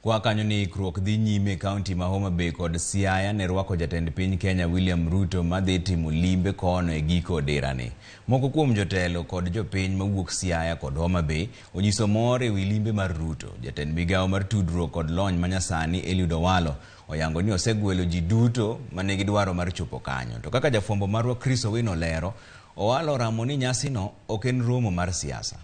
Kwa kanyo ni ikruok dhi nyime e kaunti ma Homa Bay kod Siaya ne rwako jatend piny Kenya William Ruto madhi timo limbe kono e giko odirani. Moko kuom jotelo kod jopiny mawuok Siaya kod Homa Bay onyiso mor ewi limbe mar Ruto. Jatend migawo mar tudruok kod lony manyasani Eliud Owalo oyango ni osegwelo ji duto manigi dwaro mar chopo kanyo. To kaka jafwambo marwa Chris Owino lero, Owalo oramo ni nyasino ok en romo mar siasa.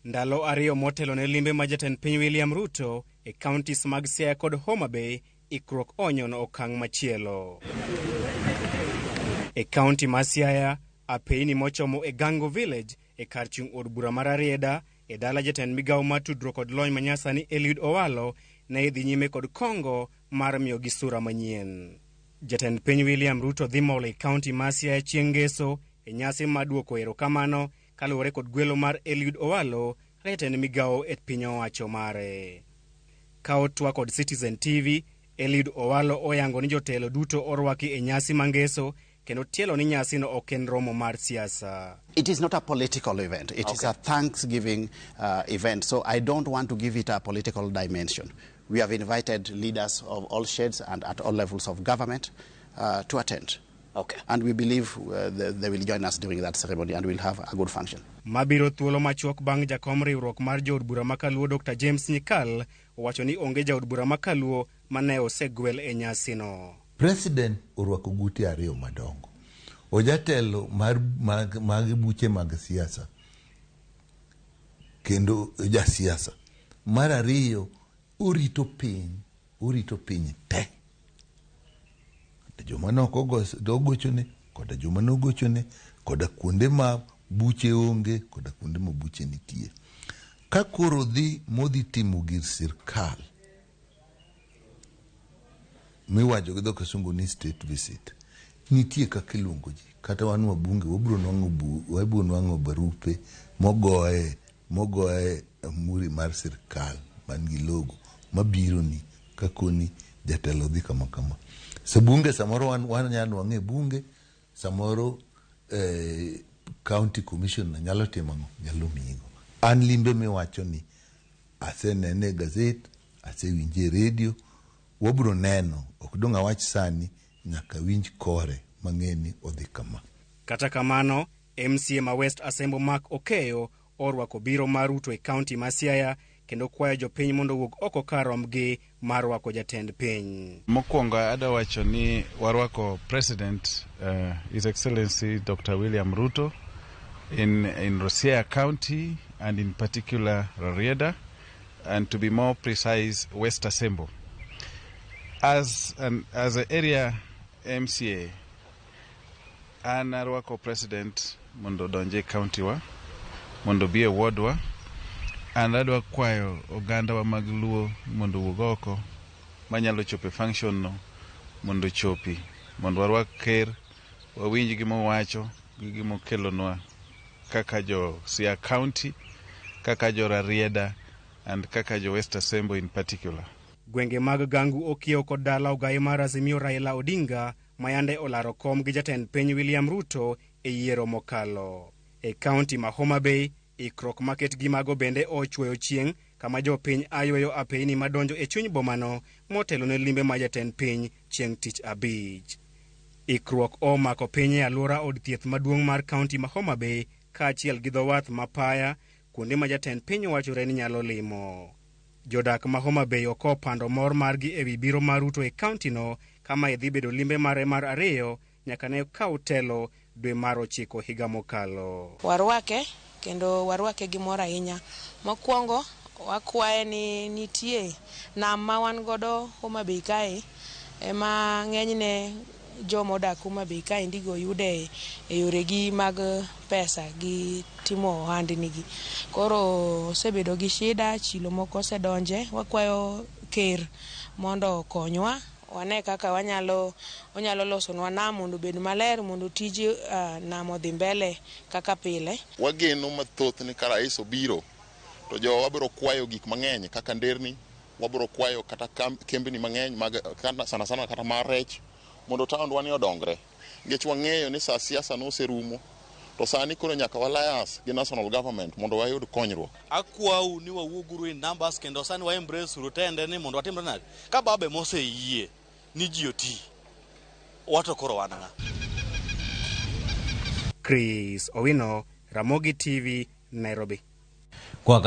Ndalo 2 motelo ne limbe ma jatend piny William Ruto e counties mag Siaya kod Homa Bay, ikruok onyono okang' machielo. E county ma Siaya, apeyni mochomo e Gango Village e kar chung' od bura mar Rarieda e dala jatend migawo mar tudruok kod lony manyasani Eliud Owalo ne idhi nyime kod kongo mar miyogi sura manyien. Jatend piny William Ruto dhi molo e county ma Siaya chieng' ngeso e nyasi mar duoko erokamano kaluwore kod gwelo mar Eliud Owalo kaka jatend migawo e piny owacho mare. Ka otwa kod Citizen TV, Eliud Owalo oyango ni jotelo duto orwaki e nyasi mangeso kendo tielo ni nyasino ok en romo mar siasa. It is not a political event. It is a Thanksgiving event. So I don't want to give it a political dimension. We have invited leaders of all shades and at all levels of government to attend. And we believe they will join us during that ceremony and we'll have a good function. Mabiro thuolo machuok bang' jakom riwruok mar jood bura ma Kaluo Dr. James Nyikal owacho ni onge jaod bura ma Kaluo mane osegwel e nyasino. President orwako gute ariyo madongo. Ojatelo mar mag buche mag siasa kendo jasiasa. Mar ariyo orito piny te. Joma ne ok ogochone, koda joma nogochone, koda kuonde ma buche onge, koda kuonde ma buche nitie. Ka koro dhi modhi timo gir sirkal miwacho gi dho kisungu ni state visit, nitie kaka iluongo ji. Kata wan wabunge wabiro nwang'o barupe mogoye muri mar sirkal man gi logo mabiro ni kakoni jatelo dhi kama kama. So bunge samoro wan nyalo nwang'e e bunge, samoro county commissioner nyalo timo ang'o? Nyalo miyigo. An limbe miwacho ni asenene e gazet, asewinje e redio, wabiro neno, ok dong' awach sani, nyaka winj kore mang'e ni odhi kama. Kata kamano, MCA ma West Asembo Mark Okeyo orwako biro mar Ruto e county ma Siaya kendo kwayo jopiny mondo owuog oko kar rombgi mar rwako jatend piny. Mokwongo adwa wacho ni warwako President His Excellency Dr. William Ruto in Siaya County and in particular Rarieda, and to be more precise, West Asembo. As an area MCA, an arwako President mondo odonje county wa, mondo obi e ward wa, and adwa kwayo oganda wa mag Luo mondo owuog oko manyalo chopo e function no mondo ochopi, mondo warwak ker, wawinj gima owacho gi gima okelonwa kaka jo Siaya County, kaka jo Rarieda and kaka jo West Asembo in particular. Gwenge mag Gangu okiewo kod dala ogaye mar Azimio Raila Odinga mayande olaro kom gi jatend piny William Ruto e yiero mokalo. E county ma Homa Bay, ikruok maket gi mago bende ochwoyo chieng' kama jopiny ayweyo apeyni madonjo e chuny bomano motelo ne limbe ma jatend piny chieng' tich abich. Ikruok omako piny e alwora od thieth maduong' mar county ma Homa Bay kaachiel gi dho wath ma Paya, kuonde ma jatend piny wachore ni nyalo limo. Jodak ma Homa Bay ok opando mor margi ewi biro mar Ruto e county no kama idhi bedo limbe mare mar ariyo nyaka ne kaw telo dwe mar 9 higa mokalo. Warwake kendo warwake gi mor ahinya. Mokwongo wakwaye ni nitie nam ma wan godo Homa Bay kae ema ng'enyne joma odak Homa Bay kae ndigo yude e yoregi mag pesa gi timo ohandnigi. Koro osebedo gi shida, chilo moko osedonje. Wakwayo ker mondo okonywa wane kaka onyalo losonwa nam mondo obed maler, mondo tij nam odhi mbele kaka pile. Wageno mathoth ni ka rais obiro to jowa biro kwayo gik mang'eny kaka nderni, wabiro kwayo kata kembni mang'eny mag sana sana kata mar rech mondo taondwa ni odongre. Nikech wang'eyo ni sa siasa noserumo, To sani koro nyaka wa liaise gi national government mondo wayud konyruok. Akwau ni wawuoguru in numbers kendo sani wa embrace uru tende ni mondo watimre nade ka babe moseyie ni ji oti wato koro wan ng'a. Chris Owino, Ramogi TV, Nairobi. Kwa